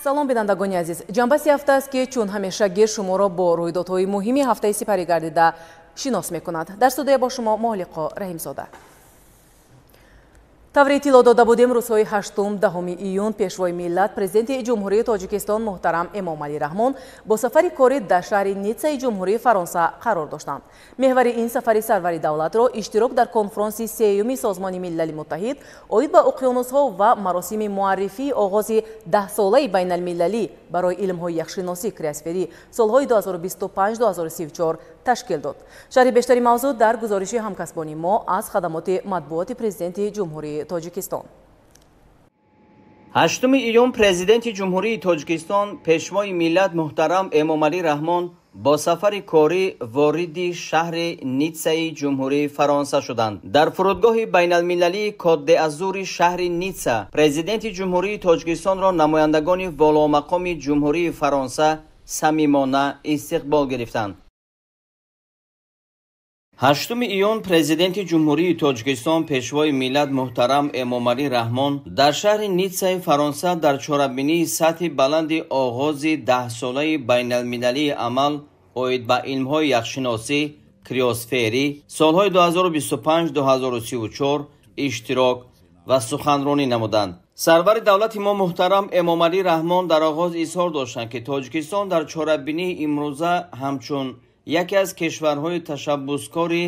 Салом, бинандагони азиз. Ҷанбаси ҳафта аст, ки чун ҳамешагӣ шуморо бо рӯйдодҳои муҳими ҳафтаи сипарӣ гардида шинос мекунад. Дар студия бо шумо Моҳлиқо Раҳимзода. Таври иттилоъ дода будем, рӯзҳои 8-10 июн Пешвои миллат, Президенти Ҷумҳурии Тоҷикистон муҳтарам Эмомалӣ Раҳмон бо сафари корӣ дар шаҳри Ниццаи Ҷумҳурии Фаронса қарор доштанд. Меҳвари ин сафари сарвари давлатро иштирок дар конфронси сеюми Созмони Милали Муттаҳид оид ба уқёнусҳо ва маросими муаррифии оғози даҳсолаи байналмилалӣ барои илмҳои яхшиносӣ криосферӣ солҳои 2025-2034 ташкил дод. Шарҳи бештари мавзӯъ дар гузориши ҳамкасбони мо аз хадамоти матбуоти Президенти Ҷумҳурии Тоҷикистон. 8 июн Президенти Ҷумҳурии Тоҷикистон, Пешвои миллат муҳтарам Эмомалӣ Раҳмон бо сафари корӣ вориди шаҳри Ниццаи Ҷумҳурии Фаронса шуданд. Дар фурудгоҳи байналмилалии Кот-де-Азури шаҳри Ницца Президенти Ҷумҳурии Тоҷикистонро намояндагони воломақоми Ҷумҳурии Фаронса самимона истиқбол гирифтанд. 8 июн Президенти Ҷумҳурии Тоҷикистон, Пешвои миллат муҳтарам Эмомалӣ Раҳмон дар шаҳри Ниццаи Фаронса дар чорабинии сатҳи баланди оғози даҳсолаи байналмилалии амал оид ба илмҳои яхшиносӣ криосферӣ солҳои 2025-2034 иштирок ва суханронӣ намуданд. Сарвари давлати мо муҳтарам Эмомалӣ Раҳмон дар оғоз изҳор доштанд, ки Тоҷикистон дар чорабинии имрӯза ҳамчун яке аз кишварҳои ташаббускори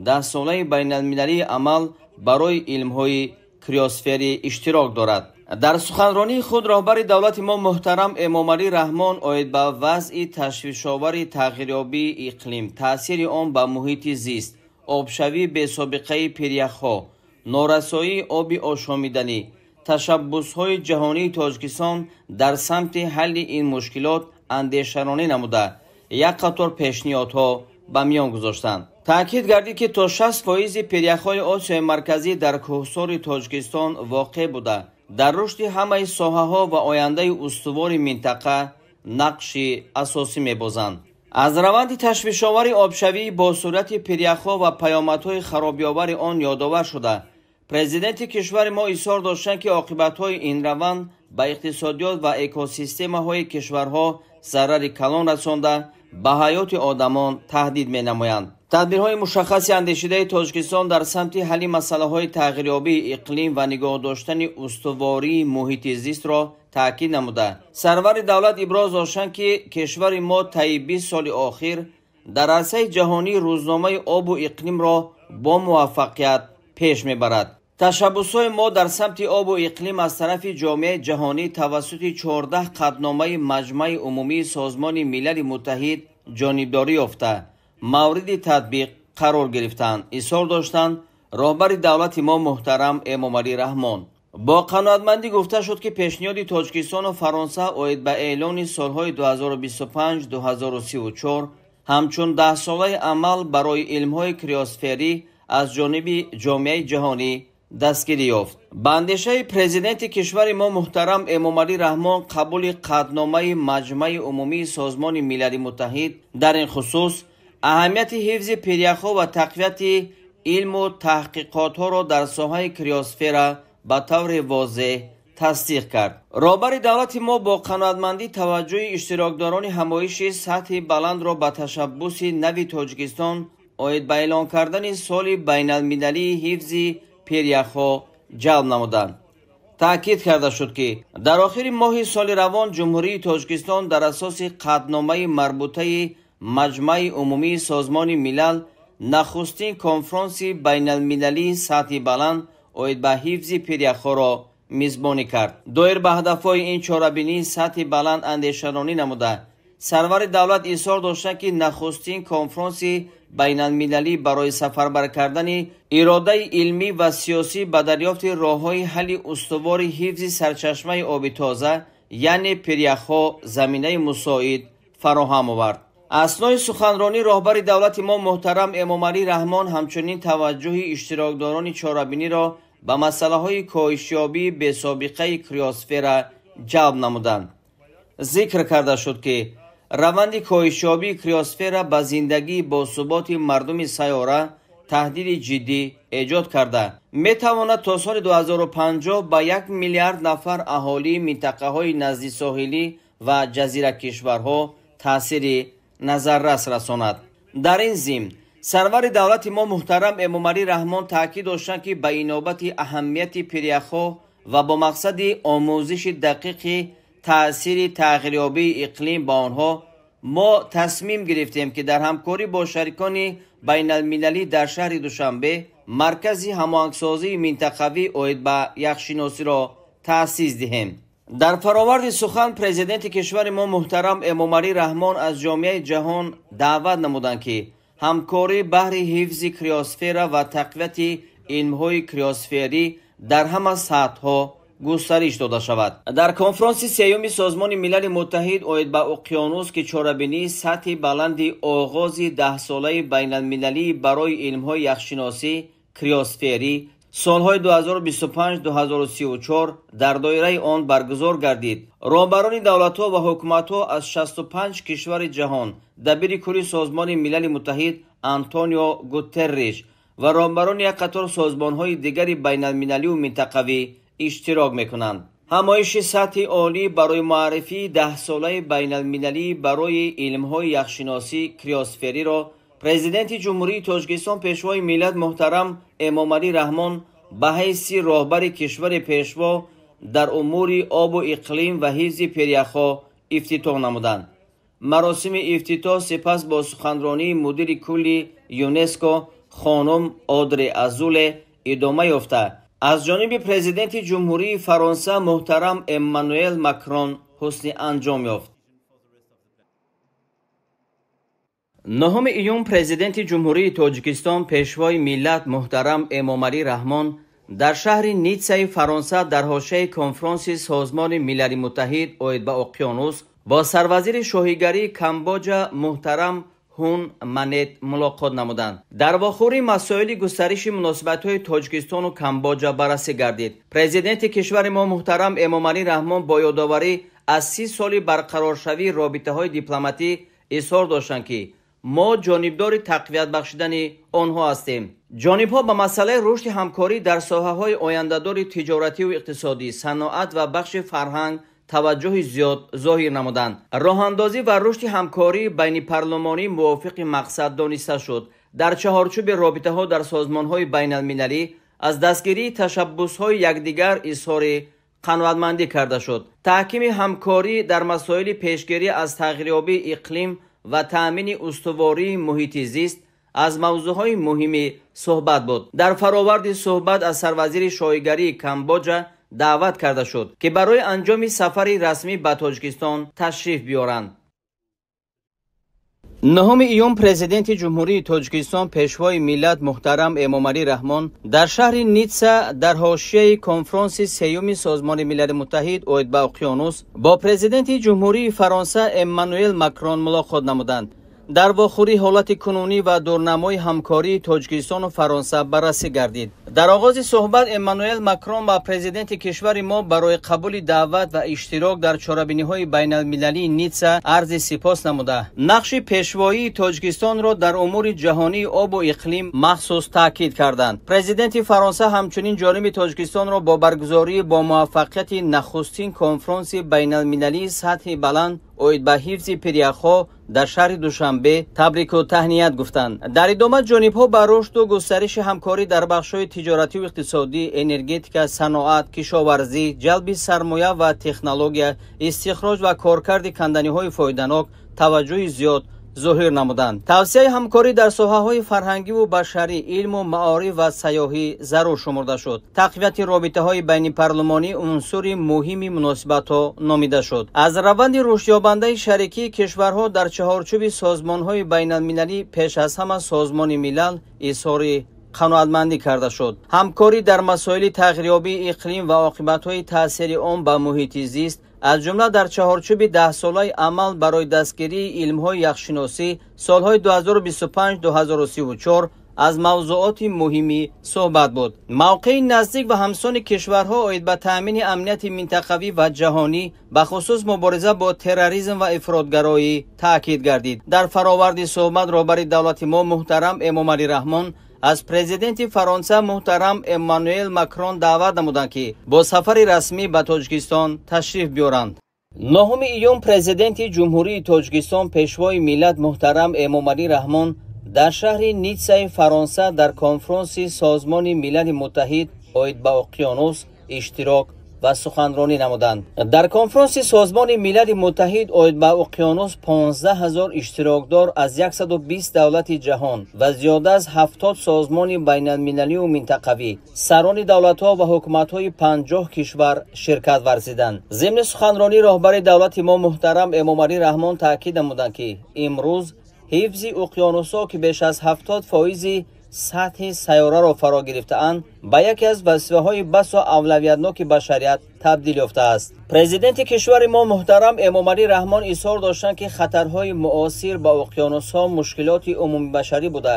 даҳсолаи байналмилалии амал барои илмҳои криосферӣ иштирок дорад. Дар суханронии худ роҳбари давлати мо муҳтарам Эмомалӣ Раҳмон оид ба вазъи ташвишовари тағйирёбии иқлим, таъсири он ба муҳити зист, обшавии бесобиқаи пиряхҳо, норасоии оби ошомиданӣ, ташаббусҳои ҷаҳонии Тоҷикистон дар самти ҳалли ин мушкилот андешаронӣ намуда, як қатор пешниҳодҳо ба миён гузоштанд. Таъкид гардид, ки то 60% пиряхҳои Осиёи Марказӣ дар кӯҳсори Тоҷикистон воқеъ буда, дар рушди ҳамаи соҳаҳо ва ояндаи устувори минтақа нақши асосӣ мебозанд. Аз раванди ташвишовари обшавии бо суръати пиряхҳо ва паёмадҳои харобиовари он ёдовар шуда, Президенти кишвари мо изҳор доштанд, ки оқибатҳои ин раванд ба иқтисодиёт ва экосистемаҳои кишварҳо зарари калон расонда, ба ҳаёти одамон таҳдид менамоянд. Тадбирҳои мушаххаси андешидаи Тоҷикистон дар самти ҳалли масъалаҳои тағйирёбии иқлим ва нигоҳ доштани устувории муҳити зистро таъкид намуда, сарвари давлат иброз доштанд, ки кишвари мо таи 20 соли охир дар арсаи ҷаҳонии рӯзномаи обу иқлимро бо муваффақият пеш мебарад. Ташаббусҳои мо дар самти обу иқлим аз тарафи ҷомеаи ҷаҳонӣ тавассути 14 қатъномаи Маҷмаи Умумии Созмони Милали Муттаҳид ҷонибдорӣ ёфта, мавриди татбиқ қарор гирифтанд, изҳор доштанд роҳбари давлати мо муҳтарам Эмомалӣ Раҳмон. Бо қаноатмандӣ гуфта шуд, ки пешниҳоди Тоҷикистону Фаронса оид ба эълони солҳои 2025-2034 ҳамчун даҳсолаи амал барои илмҳои криосферӣ аз ҷониби ҷомеаи ҷаҳонӣ дастгирӣ ёфт. Ба андешаи Президенти кишвари мо муҳтарам Эмомалӣ Раҳмон, қабули қатъномаи Маҷмаи Умумии Созмони Милали Муттаҳид дар ин хусус аҳамияти ҳифзи пиряхҳо ва тақвияти илму таҳқиқотҳоро дар соҳаи криосфера ба таври возеҳ тасдиқ кард. Роҳбари давлати мо бо қаноатмандӣ таваҷҷӯҳи иштирокдорони ҳамоиши сатҳи баландро ба ташаббуси нави Тоҷикистон оид ба эълон кардани соли байналмилалии ҳифзи пиряхҳо ҷалб намуданд. Таъкид карда шуд, ки дар охири моҳи соли равон Ҷумҳурии Тоҷикистон дар асоси қатъномаи марбутаи Маҷмаи Умумии Созмони Милал нахустин конфронси байналмилалии сатҳи баланд оид ба ҳифзи пиряхҳоро мизбонӣ кард. Доир ба ҳадафҳои ин чорабинии сатҳи баланд андешаронӣ намуда, сарвари давлат изҳор доштанд, ки нахустин конфронси байналмилалӣ барои сафарбар кардани иродаи илмӣ ва сиёсӣ ба дарёфти роҳҳои ҳалли устувори ҳифзи сарчашмаи оби тоза, яъне пиряхҳо, заминаи мусоид фароҳам овард. Аснои суханронӣ роҳбари давлати мо муҳтарам Эмомалӣ Раҳмон ҳамчунин таваҷҷӯҳи иштирокдорони чорабиниро ба масъалаҳои коҳишёбии бесобиқаи криосфера ҷалб намуданд. Зикр карда шуд, ки раванди коҳишёбии криосфера ба зиндагии босуботи мардуми сайёра таҳдиди ҷиддӣ эҷод карда метавонад то соли 2050 ба 1 миллиард нафар аҳолии минтақаҳои наздисоҳилӣ ва ҷазиракишварҳо таъсири назаррас расонад. Дар ин зимн сарвари давлати мо муҳтарам Эмомалӣ Раҳмон таъкид доштанд, ки ба инобати аҳамияти пиряхҳо ва бо мақсади омӯзиши дақиқи таъсири тағйирёбии иқлим ба онҳо мо тасмим гирифтем, ки дар ҳамкорӣ бо шарикони байналмилалӣ дар шаҳри Душанбе маркази ҳамоҳангсозии минтақавӣ оид ба яхшиносиро таъсис диҳем. Дар фароварди сухан президенти кишвари мо муҳтарам Эмомалӣ Раҳмон аз ҷомеаи ҷаҳон даъват намуданд, ки ҳамкорӣ баҳри ҳифзи криосфера ва тақвияти илмҳои криосферӣ дар ҳама сатҳҳо густариш дода шавад. Дар конфронси сеюми Созмони Милали Муттаҳид оид ба уқёнус, ки чорабинии сатҳи баланди оғози даҳсолаи байналмилалӣ барои илмҳои яхшиносӣ криосферӣ солҳои 2025-2034 дар доираи он баргузор гардид, роҳбарони давлатҳо ва ҳукуматҳо аз 65 кишвари ҷаҳон, дабири кулли Созмони Милали Муттаҳид Антонио Гутерриш ва роҳбарони як қатор созмонҳои дигари байналмилалию минтақавӣ иштирок мекунанд. Ҳамоиши сатҳи олӣ барои муаррифии даҳсолаи байналмилалӣ барои илмҳои яхшиносӣ криосфериро президенти Ҷумҳурии Тоҷикистон пешвои миллат муҳтарам Эмомалӣ Раҳмон ба ҳайси роҳбари кишвари пешво дар умури обу иқлим ва ҳифзи пиряхҳо ифтитоҳ намуданд. Маросими ифтитоҳ сипас бо суханронии мудири кулли ЮНЕСКО хонум Одре Азуле идома ёфта, аз ҷониби президенти Ҷумҳурии Фаронса муҳтарам Эммануэл Макрон ҳусни анҷом ёфт. 9 июн президенти Ҷумҳурии Тоҷикистон пешвои миллат муҳтарам Эмомалӣ Раҳмон дар шаҳри Ниццаи Фаронса дар ҳошияи конфронси Созмони Милали Муттаҳид оид ба уқёнус бо сарвазири шоҳигарии Камбоҷа муҳтарам Ҳун Манет мулоқот намуданд. Дар вохӯрӣ масоили густариши муносибатҳои Тоҷикистону Камбоҷа баррасӣ гардид. Президенти кишвари мо муҳтарам Эмомалӣ Раҳмон бо ёдоварӣ аз 30 соли барқароршавии робитаҳои дипломатӣ изҳор доштанд, ки мо ҷонибдори тақвият бахшидани онҳо ҳастем. Ҷонибҳо ба масъалаи рушди ҳамкорӣ дар соҳаҳои ояндадори тиҷоративу иқтисодӣ, саноат ва бахши фарҳанг таваҷҷӯҳи зиёд зоҳир намуданд. Роҳандозӣ ва рушди ҳамкории байнипарлумонӣ мувофиқи мақсад дониста шуд. Дар чаҳорчӯби робитаҳо дар созмонҳои байналмилалӣ аз дастгирии ташаббусҳои якдигар изҳори қаноатмандӣ карда шуд. Таҳкими ҳамкорӣ дар масоили пешгирӣ аз тағйирёбии иқлим ва таъмини устувории муҳити зист аз мавзӯъҳои муҳими суҳбат буд. Дар фароварди суҳбат аз сарвазири шоҳигарии Камбоҷа даъват карда шуд, ки барои анҷоми сафари расмӣ ба Тоҷикистон ташриф биёранд. 9 июн президенти Ҷумҳурии Тоҷикистон пешвои миллат муҳтарам Эмомалӣ Раҳмон дар шаҳри Ницца дар ҳошияи конфронси сеюми Созмони Милали Муттаҳид оид ба уқёнус бо президенти Ҷумҳурии Фаронса Эммануэл Макрон мулоқот намуданд. Дар вохӯрӣ ҳолати кунунӣ ва дурнамои ҳамкории Тоҷикистону Фаронса баррасӣ гардид. Дар оғози суҳбат Эммануэл Макрон ба президенти кишвари мо барои қабули даъват ва иштирок дар чорабиниҳои байналмилалии Ницца арзи сипос намуда, нақши пешвоии Тоҷикистонро дар умури ҷаҳонии обу иқлим махсус таъкид карданд. Президенти Фаронса ҳамчунин ҷониби Тоҷикистонро бо баргузории бо муваффақияти нахустин конфронси байналмилалии сатҳи баланд оид ба ҳифзи пиряхҳо дар шаҳри Душанбе табрику таҳният гуфтанд. Дар идома ҷонибҳо ба рушду густариши ҳамкорӣ дар бахшҳои тиҷоративу иқтисодӣ, энергетика, саноат, кишоварзӣ, ҷалби сармоя ва технология, истихроҷ ва коркарди канданиҳои фоиданок таваҷҷӯҳи зиёд зоҳир намуданд. Тавсияи ҳамкорӣ дар соҳаҳои фарҳангиву башарӣ, илму маориф ва сайёҳӣ зарур шумурда шуд. Тақвияти робитаҳои байнипарлумонӣ унсури муҳими муносибатҳо номида шуд. Аз раванди рушдёбандаи шарикии кишварҳо дар чаҳорчӯби созмонҳои байналмилалӣ пеш аз ҳама Созмони Милал изҳори қаноатмандӣ карда шуд. Ҳамкорӣ дар масоили тағйирёбии иқлим ва оқибатҳои таъсири он ба муҳити зист, аз ҷумла дар чаҳорчӯби даҳсолаи амал барои дастгирии илмҳои яхшиносӣ солҳои 2025-2034 аз мавзӯоти муҳими суҳбат буд. Мавқеи наздик ва ҳамсони кишварҳо оид ба таъмини амнияти минтақавӣ ва ҷаҳонӣ, бахусус мубориза бо терроризм ва ифротгароӣ таъкид гардид. Дар фароварди суҳбат роҳбари давлати мо муҳтарам Эмомалӣ Раҳмон Аз президенти Фаронса муҳтарам Эммануэл Макрон даъват намуданд, ки бо сафари расмӣ ба Тоҷикистон ташриф биёранд. 9 июн президенти Ҷумҳурии Тоҷикистон, пешвои миллат муҳтарам Эмомалӣ Раҳмон дар шаҳри Ниццаи Фаронса дар конфронси Созмони Милали Муттаҳид оид ба уқёнус иштирок ва суханронӣ намуданд. Дар конфронси Созмони Милали Муттаҳид оид ба уқёнус 15 000 иштирокдор аз 120 давлати ҷаҳон ва зиёда аз 70 созмони байналмилалию минтақавӣ, сарони давлатҳо ва ҳукуматҳои 50 кишвар ширкат варзиданд. Зимни суханронӣ роҳбари давлати мо муҳтарам Эмомалӣ Раҳмон таъкид намуданд, ки имрӯз ҳифзи уқёнусҳо, ки беш аз 70% сатҳи сайёраро фаро гирифтаанд, ба яке аз вазифаҳои басо авлавиятноки башарият табдил ёфтааст. Президенти кишвари мо муҳтарам Эмомалӣ Раҳмон изҳор доштанд, ки хатарҳои муосир ба уқёнусҳо мушкилоти умумибашарӣ буда,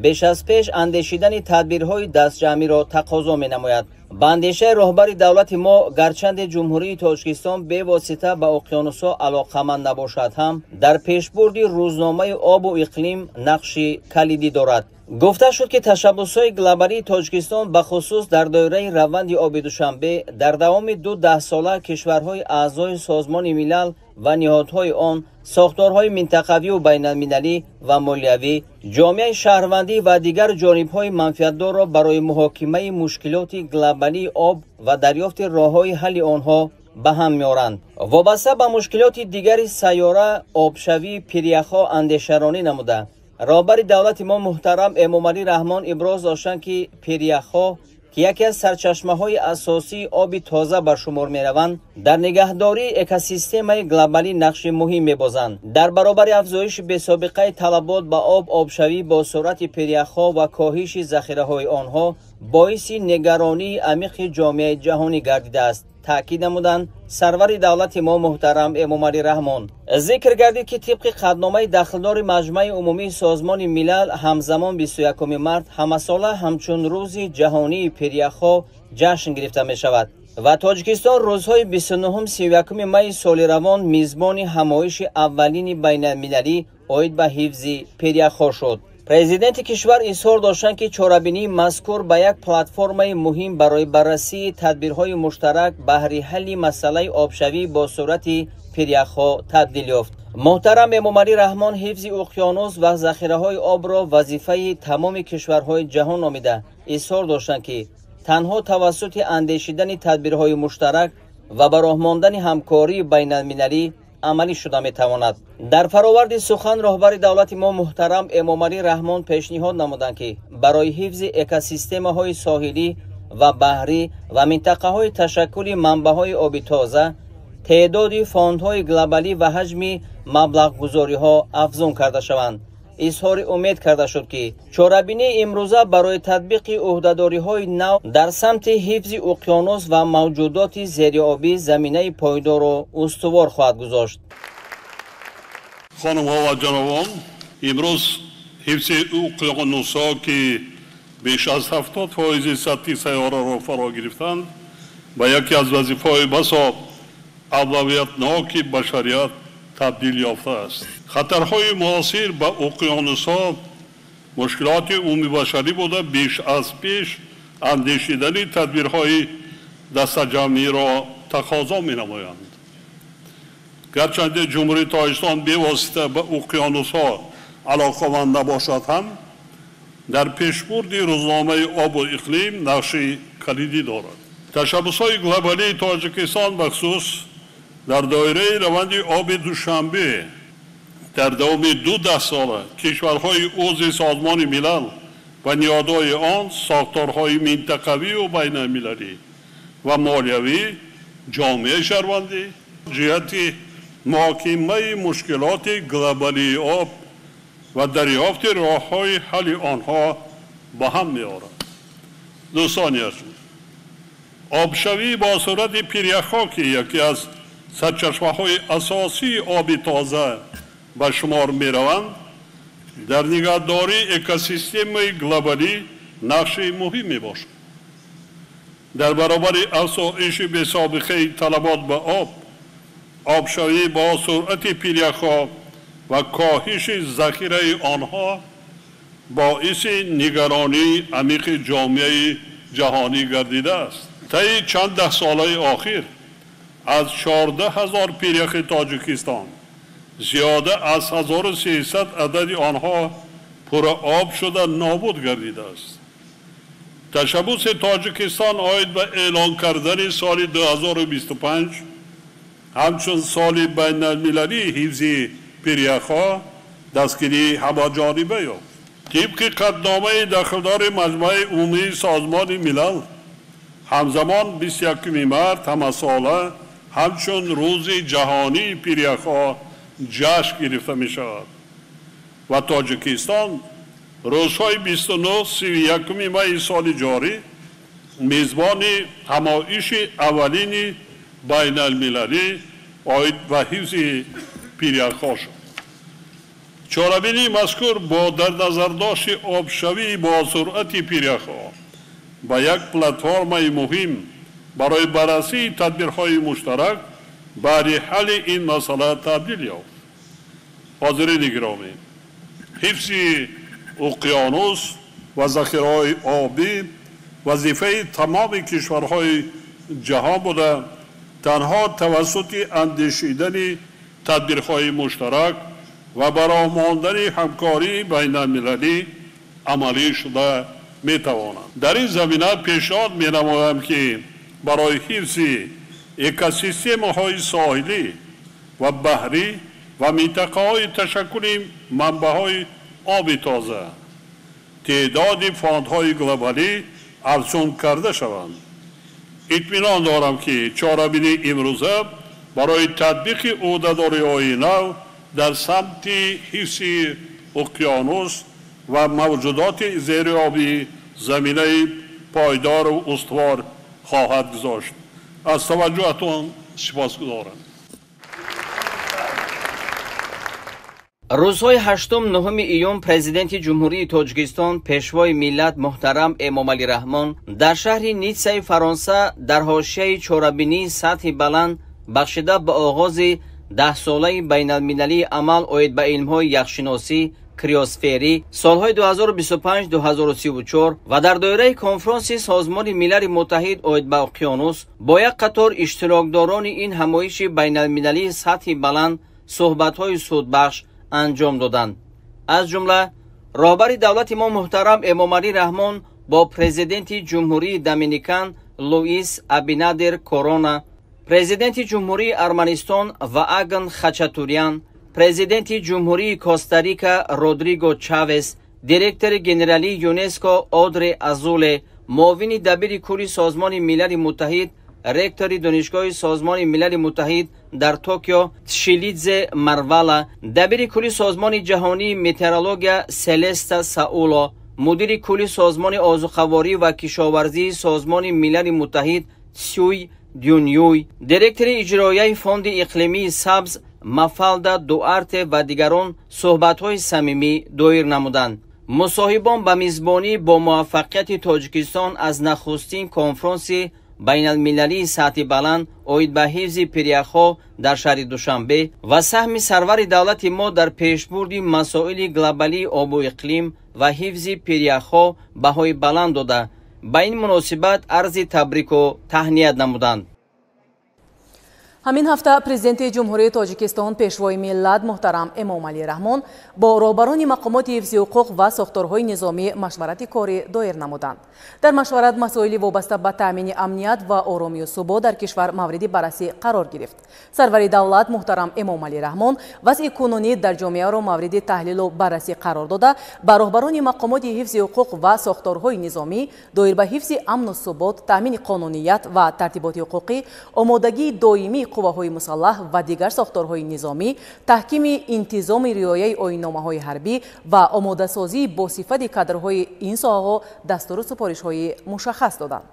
беш аз пеш андешидани тадбирҳои дастҷамъиро тақозо менамояд. Ба андешаи роҳбари давлати мо, гарчанде Ҷумҳурии Тоҷикистон бевосита ба уқёнусҳо алоқаманд набошад ҳам, дар пешбурди рӯзномаи обу иқлим нақши калидӣ дорад. Гуфта шуд, ки ташаббусҳои глобалии Тоҷикистон, бахусус дар доираи раванди оби Душанбе, дар давоми 2 даҳсола кишварҳои аъзои Созмони Милал ва ниҳодҳои он, сохторҳои минтақавию байналмилалӣ ва молиявӣ, ҷомеаи шаҳрвандӣ ва дигар ҷонибҳои манфиатдорро барои муҳокимаи мушкилоти глобалии об ва дарёфти роҳҳои ҳалли онҳо ба ҳам меоранд. Вобаста ба мушкилоти дигари сайёра, обшавии пиряхҳо андешаронӣ намуда, роҳбари давлати мо муҳтарам Эмомалӣ Раҳмон иброз доштанд, ки пиряхҳо, ки яке аз сарчашмаҳои асосии оби тоза ба шумор мераванд, дар нигаҳдории экосистемаи глобалӣ нақши муҳим мебозанд. Дар баробари афзоиши бесобиқаи талабот ба об, обшавӣ бо суръати пиряхҳо ва коҳиши захираҳои онҳо боиси нигаронии амиқи ҷомеаи ҷаҳонӣ гардидааст, таъкид намуданд сарвари давлати мо муҳтарам Эмомалӣ Раҳмон. Зикр гардид, ки тибқи қатъномаи дахлдори Маҷмаи умумии Созмони Милал ҳамзамон 21 март ҳамасола ҳамчун рӯзи ҷаҳонии пиряхҳо ҷашн гирифта мешавад ва Тоҷикистон рӯзҳои 29-31 майи соли равон мизбони ҳамоиши аввалини байналмилалӣ оид ба ҳифзи пиряхҳо шуд. Президенти кишвар изҳор доштанд, ки чорабинии мазкур ба як платформаи муҳим барои баррасии тадбирҳои муштарак баҳри ҳалли масъалаи обшавӣ бо суръати пиряхҳо табдил ёфт. Муҳтарам Эмомалӣ Раҳмон ҳифзи уқёнус ва захираҳои обро вазифаи тамоми кишварҳои ҷаҳон номида, изҳор доштанд, ки танҳо тавассути андешидани тадбирҳои муштарак ва ба роҳ мондани ҳамкории байналмилалӣ амалӣ шуда метавонад. Дар фароварди сухан роҳбари давлати мо муҳтарам Эмомалӣ Раҳмон пешниҳод намуданд, ки барои ҳифзи экосистемаҳои соҳилӣ ва баҳрӣ ва минтақаҳои ташаккули манбаъҳои оби тоза теъдоди фондҳои глобалӣ ва ҳаҷми маблағгузориҳо афзун карда шаванд. Изҳори умед карда шуд, ки чорабинии имрӯза барои татбиқи ӯҳдадориҳои нав дар самти ҳифзи уқёнус ва мавҷудоти зериобӣ заминаи пойдорро устувор хоҳад гузошт. Хонумҳо ва ҷанобон, имрӯз ҳифзи уқёнусҳо, ки беш аз 70% сатҳи сайёраро фаро гирифтанд, ба яке аз вазифаҳои басо авлавиятноки башарият табдил ёфтааст. Хатарҳои муосир ба уқёнусҳо мушкилоти умумибашарӣ буда, беш аз пеш андешидани тадбирҳои дастаҷамъиро тақозо менамоянд. Гарчанде Ҷумҳурии Тоҷикистон бевосита ба уқёнусҳо алоқаманд набошад ҳам, дар пешбурди рӯзномаи обу иқлим нақши калидӣ дорад. Ташаббусҳои глобалии Тоҷикистон, бахусус дар доираи раванди оби Душанбе, дар давоми 2 даҳсола кишварҳои узви Созмони Милал ва ниҳодҳои он, сохторҳои минтақавию байналмилалӣ ва молиявӣ, ҷомеаи шаҳрвандӣ ҷиҳати муҳокимаи мушкилоти глобалии об ва дарёфти роҳҳои ҳалли онҳо ба ҳам меорад. Дӯстони азиз, обшавӣ бо суръати пиряхҳо, ки яке аз сарчашмаҳои асосии оби тоза ба шумор мераванд, дар нигаҳдории экосистемаи глобалӣ нақши муҳим мебошад. Дар баробари афзоиши бесобиқаи талабот ба об, обшавӣ бо суръати пиряхҳо ва коҳиши захираи онҳо боиси нигаронии амиқи ҷомеаи ҷаҳонӣ гардидааст. Таи чанд даҳсолаи охир аз 14 ҳазор пиряхи Тоҷикистон зиёда аз 1300 адади онҳо пурра об шуда нобуд гардидааст. Ташаббуси Тоҷикистон оид ба эълон кардани соли 2025 ҳамчун соли байналмилалии ҳифзи пиряхҳо дастгирии ҳамаҷониба ёфт. Тибқи қатъномаи дахлдори Маҷмааи Умумии Созмони Милал, ҳамзамон 21 март ҳамасола ҳамчун Рӯзи ҷаҳонии пиряхҳо ҷашн гирифта мешавад ва Тоҷикистон рӯзҳои 29-31 майи соли ҷорӣ мезбони ҳамоиши аввалини байналмилалӣ оид ба ҳифзи пиряхҳо шуд. Чорабинии мазкур бо дар назардошти обшавии бо суръати пиряхҳо ба як платформаи муҳим барои баррасии тадбирҳои муштарак баъди ҳалли ин масъала табдил ёфт. Ҳозирини гиромӣ, ҳифзи уқёнус ва захираҳои обӣ вазифаи тамоми кишварҳои ҷаҳон буда, танҳо тавассути андешидани тадбирҳои муштарак ва ба роҳ мондани ҳамкории байналмилалӣ амалӣ шуда метавонанд. Дар ин замина пешниҳод менамоям, ки барои ҳифзи экосистемаҳои соҳилӣ ва баҳрӣ ва минтақаҳои ташаккули манбаъҳои оби тоза теъдоди фондҳои глобалӣ афзун карда шаванд. Итминон дорам, ки чорабинии имрӯза барои татбиқи ӯҳдадориҳои нав дар самти ҳифзи уқёнус ва мавҷудоти зериобӣ заминаи пойдору устувор хоҳад гузошт. Аз таваҷҷӯҳатон сипосгузорам. Рӯзҳои 8-9 июн Президенти Ҷумҳурии Тоҷикистон, Пешвои миллат муҳтарам Эмомалӣ Раҳмон дар шаҳри Ниццаи Фаронса дар ҳошияи чорабинии сатҳи баланд бахшида ба оғози даҳсолаи байналмилалии амал оид ба илмҳои яхшиносӣ, криосферӣ солҳои 2025-2034 ва дар доираи конфронси Созмони Милали Муттаҳид оид ба уқёнус бо як қатор иштирокдорони ин ҳамоиши байналмилалии сатҳи баланд суҳбатҳои судбахш анҷом доданд. Аз ҷумла роҳбари давлати мо муҳтарам Эмомалӣ Раҳмон бо президенти Ҷумҳурии Доминикан Луис Абинадер Корона, президенти Ҷумҳурии Арманистон Ваагн Хачатурян, президенти Ҷумҳурии Коста-Рика Родриго Чавес, директори генералии ЮНЕСКО Одре Азуле, муовини дабири кулли Созмони Милали Муттаҳид, ректори Донишгоҳи Созмони Милали Муттаҳид дар Токио Тшилидзе Марвала, дабири кулли Созмони ҷаҳонии метеорология Селеста Сауло, мудири кулли Созмони озуқаворӣ ва кишоварзии Созмони Милали Муттаҳид Цюй Дюнюй, директори иҷроияи Фонди иқлимии сабз Мафалда Дуарте ва дигарон суҳбатҳои самимӣ доир намуданд. Мусоҳибон ба мизбонӣ бо муваффақияти Тоҷикистон аз нахустин конфронси байналмилалии сатҳи баланд оид ба ҳифзи пиряхҳо дар шаҳри Душанбе ва саҳми сарвари давлати мо дар пешбурди масоили глобалии обу иқлим ва ҳифзи пиряхҳо баҳои баланд дода, ба ин муносибат арзи табрику таҳният намуданд. Ҳамин ҳафта Президенти Ҷумҳурии Тоҷикистон, Пешвои миллат муҳтарам Эмомалӣ Раҳмон бо роҳбарони мақомоти ҳифзи ҳуқуқ ва сохторҳои низомӣ машварати корӣ доир намуданд. Дар машварат масоили вобаста ба таъмини амният ва оромию субот дар кишвар мавриди баррасӣ қарор гирифт. Сарвари давлат муҳтарам Эмомалӣ Раҳмон вазъи кунунӣ дар ҷомеаро мавриди таҳлилу баррасӣ қарор дода, ба роҳбарони мақомоти ҳифзи ҳуқуқ ва сохторҳои низомӣ доир ба ҳифзи амну субот, таъмини қонуният ва тартиботи ҳуқуқӣ, омодагии доимии қувваҳои мусаллаҳ ва дигар сохторҳои низомӣ, таҳкими интизоми риояи оинномаҳои ҳарбӣ ва омодасозии босифати кадрҳои ин соҳаҳо дастуру супоришҳои мушаххас доданд.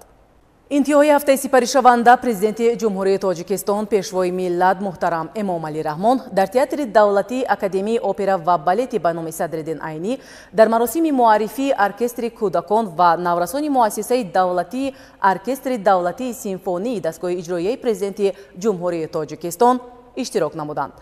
Интиҳои ҳафтаи сипаришаванда Президенти Ҷумҳурии Тоҷикистон, Пешвои миллат муҳтарам Эмомалӣ Раҳмон дар Театри давлатии Академияи опера ва балети ба номи Садриддин Айнӣ дар маросими муаррифии оркестри кӯдакон ва наврасони муассисаи давлатии оркестри давлатии симфонии дастгоҳи иҷроияи Президенти Ҷумҳурии Тоҷикистон иштирок намуданд.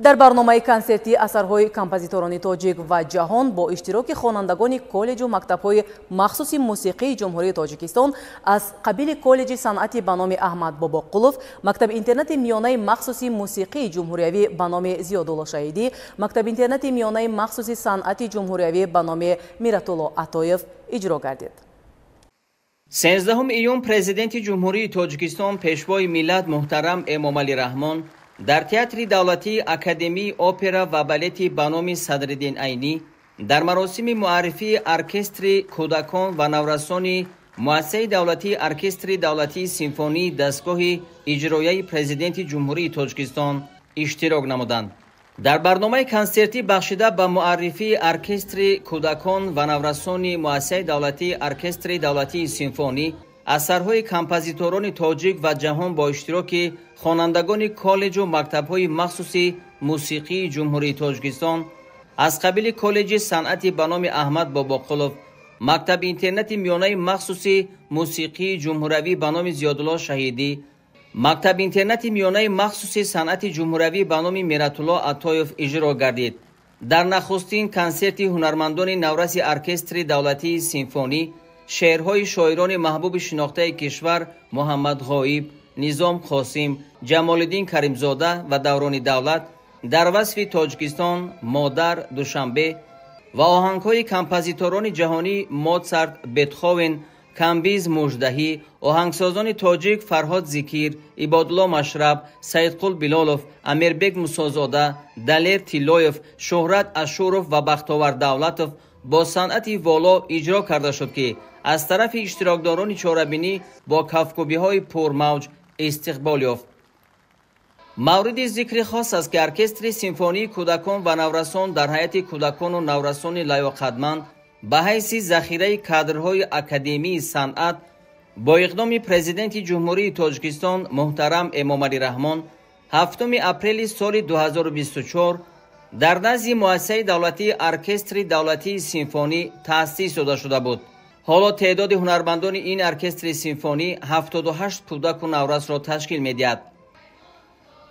Дар барномаи консертӣ асарҳои композиторони тоҷик ва ҷаҳон бо иштироки хонандагони коллеҷу мактабҳои махсуси мусиқии Ҷумҳурии Тоҷикистон аз қабили коллеҷи санъати ба номи Аҳмад Бобоқулов, мактаби интернати миёнаи махсуси мусиқии ҷумҳуриявӣ ба номи Зиёдулло Шаҳидӣ, мактаби интернати миёнаи махсуси санъати ҷумҳуриявӣ ба номи Миратулло Атоев иҷро гардид. 13 июн Президенти Ҷумҳурии Тоҷикистон, Пешвои миллат муҳтарам Эмомалӣ Раҳмон дар Театри давлатии Академияи опера ва балети ба номи Садриддин Айнӣ дар маросими муаррифии оркестри кӯдакон ва наврасони Муассисаи давлатии Оркестри давлатии симфонии дастгоҳи иҷрояи Президенти Ҷумҳурии Тоҷикистон иштирок намуданд. Дар барномаи консертӣ бахшида ба муаррифии оркестри кӯдакон ва наврасони Муассисаи давлатии Оркестри давлатии симфонӣ асарҳои композиторони тоҷик ва ҷаҳон бо иштироки хонандагони коллеҷу мактабҳои махсуси мусиқии Ҷумҳурии Тоҷикистон аз қабили коллеҷи санъати ба номи Аҳмад Бобоқулов, мактаби интернати миёнаи махсуси мусиқии ҷумҳуравӣ ба номи Зиёдулло Шаҳидӣ, мактаби интернати миёнаи махсуси санъати ҷумҳуравӣ ба номи Миратулло Атоев иҷро гардид. Дар нахустин консерти ҳунармандони навраси оркестри давлатии симфонӣ шеърҳои шоирони маҳбуби шинохтаи кишвар Муҳаммад Ғоиб, Низом Қосим, Ҷамолиддин Каримзода ва Даврони Давлат дар васфи Тоҷикистон, Модар, Душанбе ва оҳангҳои композиторони ҷаҳонӣ Моцарт, Бетховен, Камбиз Муждаҳӣ, оҳангсозони тоҷик Фарҳод Зикир, Ибодулло Машраб, Саидқул Билолов, Амирбек Мусозода, Далер Тиллоев, Шӯҳрат Ашуров ва Бахтовар Давлатов бо санъати воло иҷро карда шуд, ки аз тарафи иштирокдорони чорабинӣ бо кафкӯбиҳои пурмавҷ истиқбол ёфт. Мавриди зикри хос аст, ки оркестри симфонии кӯдакон ва наврасон дар ҳайати кӯдакону наврасони лаёқатманд ба ҳайси захираи кадрҳои Академияи санъат бо иқдоми Президенти Ҷумҳурии Тоҷикистон муҳтарам Эмомалӣ Раҳмон 7 апрели соли 2024 дар назди Муассисаи давлатии Оркестри давлатии симфонӣ таъсис дода шуда буд. Ҳоло теъдоди ҳунармандони ин оркестри симфонӣ 78 кӯдаку наврасро ташкил медиҳад.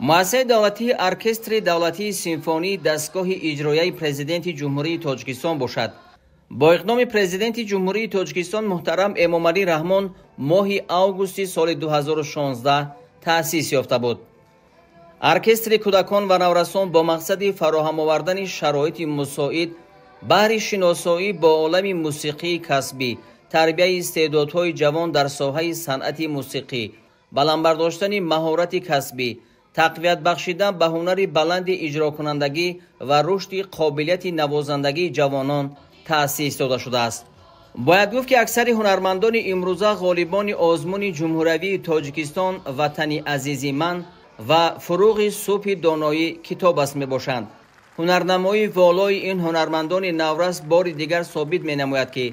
Муассисаи давлатии Оркестри давлатии симфонии дастгоҳи иҷрояи Президенти Ҷумҳурии Тоҷикистон бошад. Бо иқдоми Президенти Ҷумҳурии Тоҷикистон муҳтарам Эмомалӣ Раҳмон моҳи августи соли 2016 таъсис ёфта буд. Оркестри кӯдакон ва наврасон бо мақсади фароҳам овардани шароити мусоид баҳри шиносоӣ бо олами мусиқии касбӣ, тарбияи истеъдодҳои ҷавон дар соҳаи санъати мусиқӣ, баланд бардоштани маҳорати касбӣ, тақвият бахшидан ба ҳунари баланди иҷрокунандагӣ ва рушди қобилияти навозандагии ҷавонон таъсис дода шудааст. Бояд гуфт, ки аксари ҳунармандони имрӯза ғолибони озмуни ҷумҳуравии Тоҷикистон «Ватани азизи ман» ва «Фуруғи субҳи доноӣ китоб аст» мебошанд. Ҳунарнамоии волои ин ҳунармандони наврас бори дигар собит менамояд, ки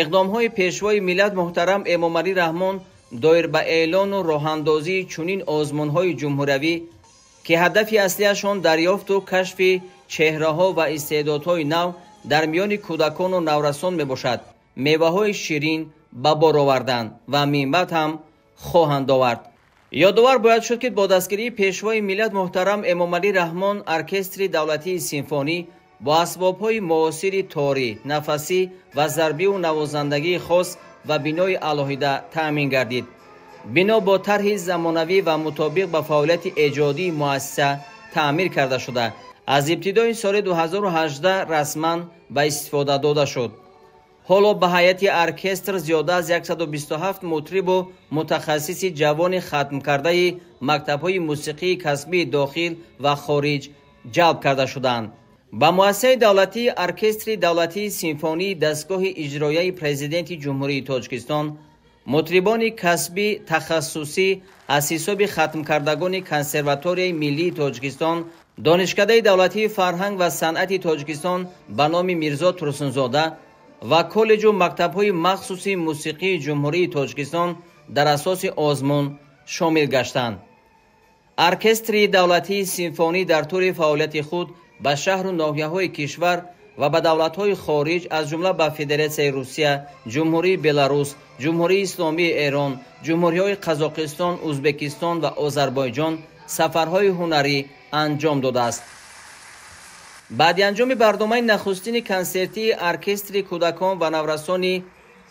иқдомҳои Пешвои миллат муҳтарам Эмомалӣ Раҳмон доир ба эълону роҳандозии чунин озмунҳои ҷумҳуравӣ, ки ҳадафи аслиашон дарёфту кашфи чеҳраҳо ва истеъдодҳои нав дар миёни кӯдакону наврасон мебошад, меваҳои ширин ба бор оварданд ва минбаъд ҳам хоҳанд овард. Ёдовар бояд шуд, ки бо дастгирии Пешвои миллат муҳтарам Эмомалӣ Раҳмон оркестри давлатии симфонӣ бо асбобҳои муосири торӣ, нафасӣ ва зарбиву навозандагии хос ва бинои алоҳида таъмин гардид. Бино бо тарҳи замонавӣ ва мутобиқ ба фаъолияти эҷодии муассиса таъмир карда шуда, аз ибтидои соли 2018 расман ба истифода дода шуд. Ҳоло ба ҳайати оркестр зиёда аз 127 мутрибу мутахассиси ҷавони хатмкардаи мактабҳои мусиқии касбии дохил ва хориҷ ҷалб карда шуданд. Ба Муассисаи давлатии Оркестри давлатии симфонии дастгоҳи иҷрояи Президенти Ҷумҳурии Тоҷикистон мутрибони касбӣ тахассусӣ аз ҳисоби хатмкардагони Консерваторияи миллии Тоҷикистон, Донишкадаи давлатии фарҳанг ва санъати Тоҷикистон ба номи Мирзо Турсунзода ва коллеҷу мактабҳои махсуси мусиқии Ҷумҳурии Тоҷикистон дар асоси озмун шомил гаштанд. Оркестри давлатии симфонӣ дар тӯли фаъолияти худ ба шаҳру ноҳияҳои кишвар ва ба давлатҳои хориҷ, аз ҷумла ба Федератсияи Русия, Ҷумҳурии Беларус, Ҷумҳурии Исломии Эрон, ҷумҳуриҳои Қазоқистон, Узбекистон ва Озарбойҷон сафарҳои ҳунарӣ анҷом додааст. Баъди анҷоми барномаи нахустини консертии оркестри кӯдакон ва наврасони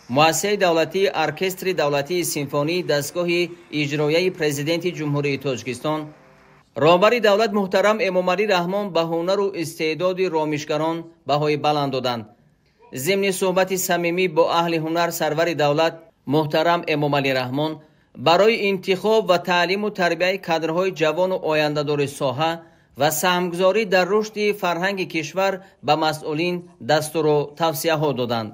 муассисаи давлатии оркестри давлатии симфонии дастгоҳи иҷроияи Президенти Ҷумҳурии Тоҷикистон, роҳбари давлат муҳтарам Эмомалӣ Раҳмон ба ҳунару истеъдоди ромишгарон баҳои баланд доданд. Зимни суҳбати самимӣ бо аҳли ҳунар сарвари давлат муҳтарам Эмомалӣ Раҳмон барои интихоб ва таълиму тарбияи кадрҳои ҷавону ояндадори соҳа ва саҳмгузорӣ дар рушди фарҳанги кишвар ба масъулин дастуру тавсияҳо доданд.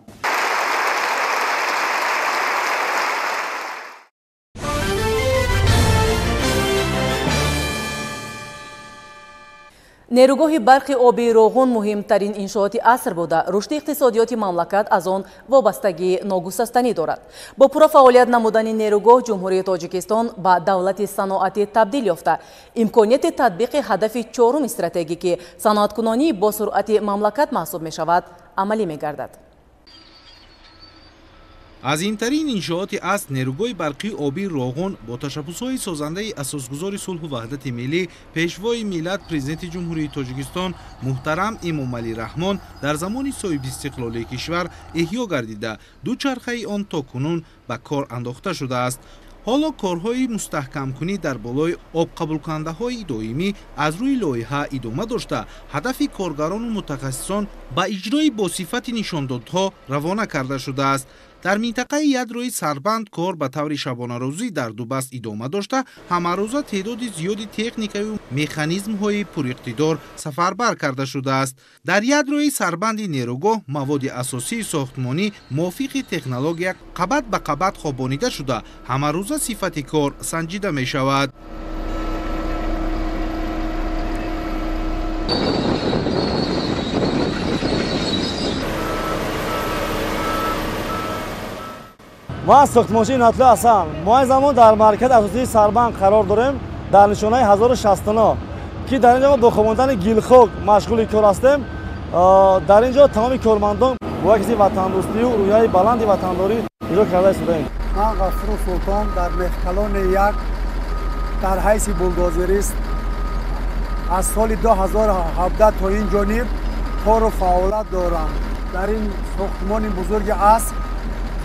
Нерӯгоҳи барқи обии Роғун муҳимтарин иншооти аср буда, рушди иқтисодиёти мамлакат аз он вобастагии ногусастанӣ дорад. Бо пурра фаъолият намудани нерӯгоҳ Ҷумҳурии Тоҷикистон ба давлати саноатӣ табдил ёфта, имконияти татбиқи ҳадафи чоруми стратегӣ, ки саноаткунонии бо суръати мамлакат маҳсуб мешавад, амалӣ мегардад. Азимтарин иншооти аср нерӯгоҳи барқии обии Роғун бо ташаббусҳои созандаи асосгузори сулҳу ваҳдати миллӣ, пешвои миллат, Президенти Ҷумҳурии Тоҷикистон муҳтарам Эмомалӣ Раҳмон дар замони соҳибистиқлолии кишвар эҳё гардида, ду чархаи он то кунун ба кор андохта шудааст. Ҳоло корҳои мустаҳкамкунӣ дар болои обқабулкунандаҳои доимӣ аз рӯи лоиҳа идома дошта, ҳадафи коргарону мутахассисон ба иҷрои босифати нишондодҳо равона карда шудааст. Дар минтақаи ядрои Сарбанд кор ба таври шабонарӯзӣ дар дубаст идома дошта, ҳамарӯза теъдоди зиёди техникаю механизмҳои пуриқтидор сафарбар карда шудааст. Дар ядрои сарбанди нерӯгоҳ маводи асосии сохтмонӣ мувофиқи технология қабат ба қабат хобонида шуда, ҳамарӯза сифати кор санҷида мешавад. Ман сохтмончии Натлу ҳастам. Мо ин замон дар маркази асосии Сарбанд қарор дорем, дар нишонаи 1069, ки дар ин ҷо мо бо хобондани гилхок машғули кор ҳастем. Дар ин ҷо тамоми кормандон бо як ҳисси ватандӯстию рӯҳияи баланди ватандорӣ иҷро карда истодаем. Ман Ғафуров Султон дар мехкалони як дар ҳайси булдозерист аз соли 2017 то ин ҷониб кору фаъолият дорам. Дар ин сохтмони бузурги аср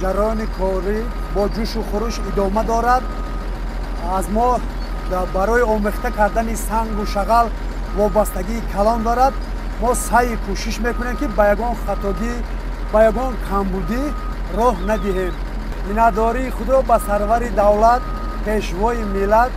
ҷараёни корӣ бо ҷӯшу хуруш идома дорад. Аз мо барои омехта кардани сангу шағал вобастагии калон дорад. Мо саъй кӯшиш мекунем, ки ба ягон хатогӣ, ба ягон камбудӣ роҳ надиҳем. Миннатдории худро ба сарвари давлат, пешвои миллат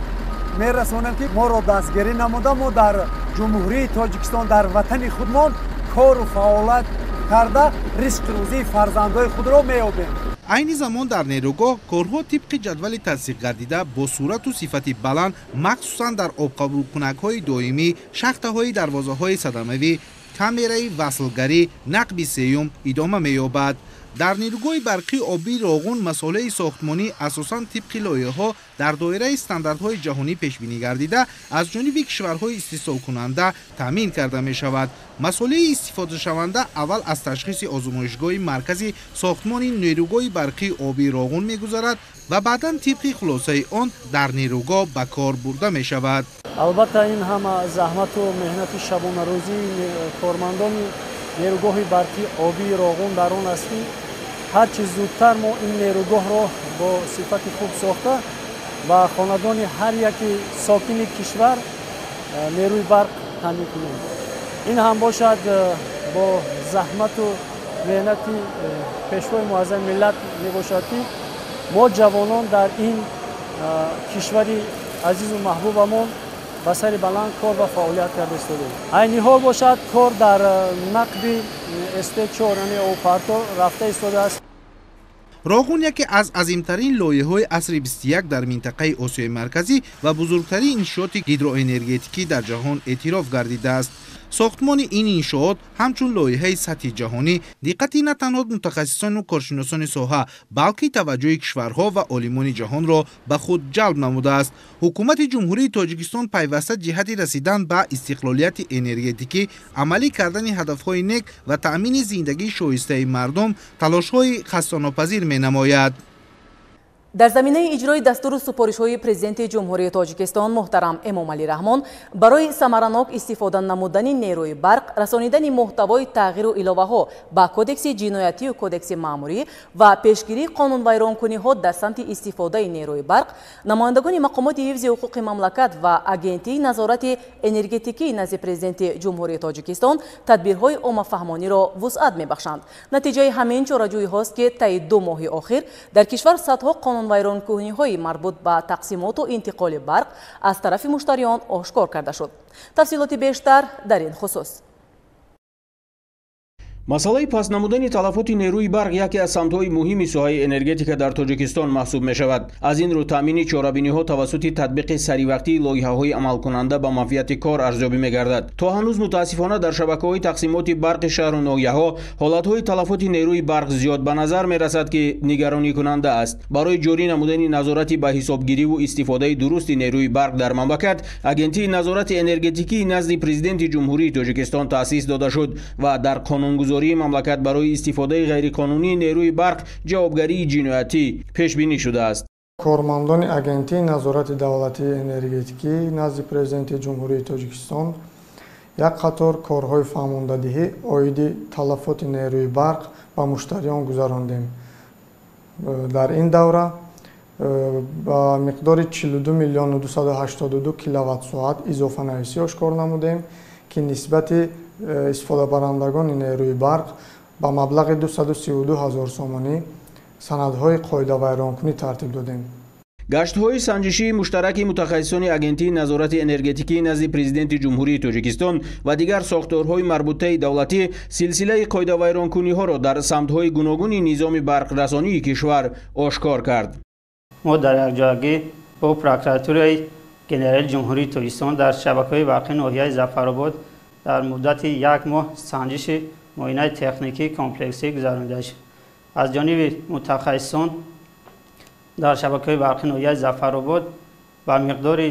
мерасонем, ки моро дастгирӣ намуда, мо дар Ҷумҳурии Тоҷикистон, дар ватани худмон кору фаъолият карда ризқу рӯзии фарзандои худро меёбем. Айни замон дар нерӯгоҳ корҳо тибқи ҷадвали тасдиқ гардида бо сурату сифати баланд, махсусан дар обқабулкунакҳои доимӣ, шахтаҳои дарвозаҳои садамавӣ, камераи васлгарӣ, нақби сеюм идома меёбад. Дар нерӯгоҳи барқии обии Роғун масолеҳи сохтмонӣ асосан тибқи лоиҳаҳо дар доираи стандартҳои ҷаҳонӣ пешбинӣ гардида, аз ҷониби кишварҳои истеҳсолкунанда таъмин карда мешавад. Масолеҳи истифодашаванда аввал аз ташхиси озмоишгоҳи маркази сохтмони нерӯгоҳи барқии обии Роғун мегузарад ва баъдан тибқи хулосаи он дар нерӯгоҳ ба кор бурда мешавад. Албатта ин ҳама заҳмату меҳнати шабонарӯзии кормандони нерӯгоҳи барқии обии Роғун дар он аст, ки ҳарчи зудтар мо ин нерӯгоҳро бо сифати хуб сохта ва хонадони ҳар яки сокини кишвар нерӯи барқ таъмин кунем. Ин ҳам бошад бо заҳмату меҳнати пешвои муаззами миллат мебошад, ки мо ҷавонон дар ин кишвари азизу маҳбубамон ба сари баланд кор ва фаъолият карда истодаем. Айни ҳол бошад кор дар нақби СТ4, яъне обпарто рафта истодааст. Роғун яке аз азимтарин лоиҳаҳои асри 21 дар минтақаи Осиёи Марказӣ ва бузургтарин иншооти гидроэнергетикӣ дар ҷаҳон эътироф гардидааст. Сохтмони ин иншоот ҳамчун лоиҳаи сатҳи ҷаҳонӣ диққати на танҳо мутахассисону коршиносони соҳа, балки таваҷҷӯҳи кишварҳо ва олимони ҷаҳонро ба худ ҷалб намудааст. Ҳукумати Ҷумҳурии Тоҷикистон пайваста ҷиҳати расидан ба истиқлолияти энергетикӣ, амалӣ кардани ҳадафҳои нек ва таъмини зиндагии шоистаи мардум талошҳои хастанопазир менамояд. Дар заминаи иҷрои дастуру супоришҳои Президенти Ҷумҳурии Тоҷикистон муҳтарам Эмомалӣ Раҳмон барои самаранок истифода намудани нерӯи барқ, расонидани муҳтавои тағйиру иловаҳо ба Кодекси ҷиноятию Кодекси маъмурӣ ва пешгирии қонунвайронкуниҳо дар самти истифодаи нерӯи барқ, намояндагони мақомоти ҳифзи ҳуқуқи мамлакат ва Агентии назорати энергетикии назди Президенти Ҷумҳурии Тоҷикистон тадбирҳои оммафаҳмониро вусъат мебахшанд. Натиҷаи ҳамин чораҷӯиҳост, ки таи 2 моҳи охир дар кишвар садҳо қонунвайронкуниҳои марбут ба тақсимоту интиқоли барқ аз тарафи муштариён ошкор карда шуд. Тафсилоти бештар дар ин хусус. Масъалаи паст намудани талафоти нерӯи барқ яке аз самтҳои муҳими соҳаи энергетика дар Тоҷикистон маҳсуб мешавад. Аз ин рӯ таъмини чорабиниҳо тавассути татбиқи саривақтии лоиҳаҳои амалкунанда ба манфиати кор арзёбӣ мегардад. То ҳанӯз мутаассифона дар шабакаҳои тақсимоти барқи шаҳру ноҳияҳо ҳолатҳои талафоти нерӯи барқ зиёд ба назар мерасад, ки нигаронӣкунанда аст. Барои ҷорӣ намудани назорати ба ҳисобгириву истифодаи дурусти нерӯи барқ дар мамлакат Агентии назорати энергетикии назди Президенти Ҷумҳурии Тоҷикистон таъсис дода шуд ва дар қонунгузории мамлакат барои истифодаи ғайриқонунии нерӯи барқ ҷавобгарии ҷиноятӣ пешбинӣ шудааст. Кормандони Агентии назорати давлатии энергетикӣ назди Президенти Ҷумҳурии Тоҷикистон як қатор корҳои фаҳмондадиҳӣ оиди талафоти нерӯи барқ ба муштариён гузарондем. Дар ин давра ба миқдори 42 миллиону 282 киловатт-соат изофанависӣ ошкор намудем, ки нисбати истифодабарандагони нерӯи барқ ба маблағи 232 ҳазор сомонӣ санадҳои қоидавайронкунӣ тартиб додем. Гаштҳои санҷишии муштараки мутахассисони Агентии назорати энергетикии назди Президенти Ҷумҳурии Тоҷикистон ва дигар сохторҳои марбутаи давлатӣ силсилаи қоидавайронкуниҳоро дар самтҳои гуногуни низоми барқрасонии кишвар ошкор кард. Мо дар якҷоягӣ бо Прокуратураи Генералии Ҷумҳурии Тоҷикистон дар шабакаҳои барқи ноҳияи Зафаробод дар муддати 1 моҳ санҷиши муоинаи техникии комплексӣ гузаронида шуд. Аз ҷониби мутахассисон дар шабакаҳои барқи ноҳияи Зафаробод ба миқдори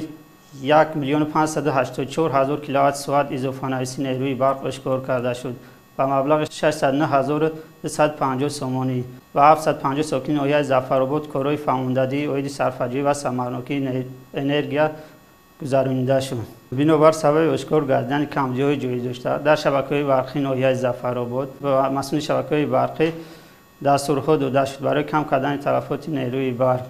1 584 000 киловатт-соат изофанависии нерӯи барқ ошкор карда шуд ба маблағи 609 250 сомонӣ ва 750 сокини ноҳияи Зафаробод корҳои фаҳмондадиҳӣ оиди сарфаҷӯӣ ва самарнокии энергия гузаронида шуд. Бинобар сабаби ошкор гардидани камбудиҳои ҷорӣ дошта дар шабакаҳои барқи ноҳияи Зафаробод ва масъули шабакаҳои барқӣ дастурҳо дода шуд барои кам кардани талафоти нерӯи барқ.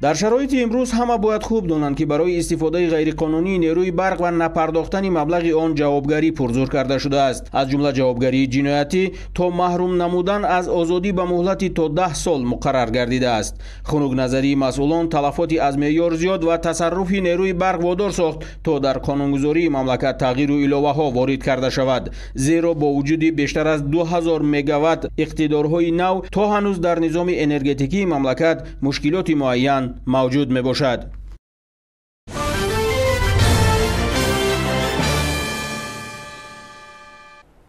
Дар шароити имрӯз ҳама бояд хуб донанд, ки барои истифодаи ғайриқонунии нерӯи барқ ва напардохтани маблағи он ҷавобгарӣ пурзур карда шудааст. Аз ҷумла ҷавобгарии ҷиноятӣ то маҳрум намудан аз озодӣ ба муҳлати то 10 сол муқаррар гардидааст. Хунукназарии масъулон талафоти аз меъёр зиёд ва тасарруфи нерӯи барқ водор сохт, то дар қонунгузории мамлакат тағйиру иловаҳо ворид карда шавад. Зеро бо вуҷуди бештар аз 2000 мегаватт иқтидорҳои нав то ҳанӯз дар низоми энергетикии мамлакат мушкилоти муайян мавҷуд мебошад.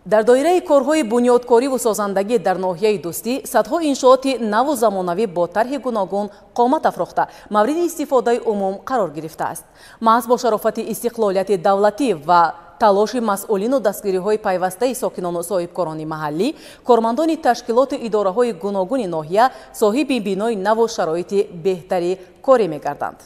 Дар доираи корҳои бунёдкориву созандагӣ дар ноҳияи Дӯстӣ садҳо иншооти наву замонавӣ бо тарҳи гуногун қомат афрохта мавриди истифодаи умум қарор гирифтааст. Маҳз бо шарофати истиқлолияти давлатӣ ва талоши масъулину дастгириҳои пайвастаи сокинону соҳибкорони маҳаллӣ, кормандони ташкилоту идораҳои гуногуни ноҳия соҳиби бинои наву шароити беҳтари корӣ мегарданд.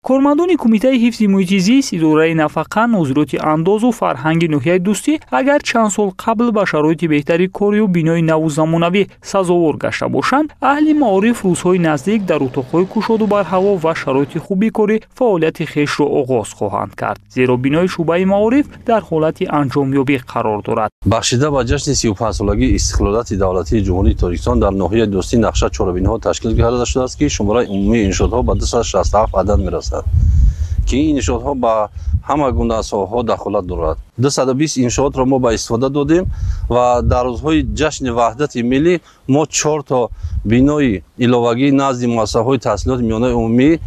Кормандони Кумитаи ҳифзи муҳити зист, идораи нафақа, нозироти андозу фарҳанги ноҳияи Дӯстӣ агар чанд сол қабл ба шароити беҳтари корию бинои наву замонавӣ сазовор гашта бошанд, аҳли маориф рӯзҳои наздик дар утоқҳои кушоду барҳаво ва шароити хуби корӣ фаъолияти хешро оғоз хоҳанд кард, зеро бинои шӯъбаи маориф дар ҳолати анҷомёбӣ қарор дорад. Бахшида ба ҷашни 35-солагии истиқлолияти давлатии Ҷумҳурии Тоҷикистон дар ноҳияи Дӯстӣ нақша чорабиниҳо ташкил карда шудааст, ки шумораи умумии иншоотҳо ба 267 адад мерасад, ки ин иншоотҳо ба ҳама гуна соҳаҳо дахолат дорад. 220 иншоотро мо ба истифода додем ва дар рӯзҳои ҷашни ваҳдати миллӣ мо 4 то бинои иловагии назди муассисаҳои таҳсилоти миёнаи умумӣ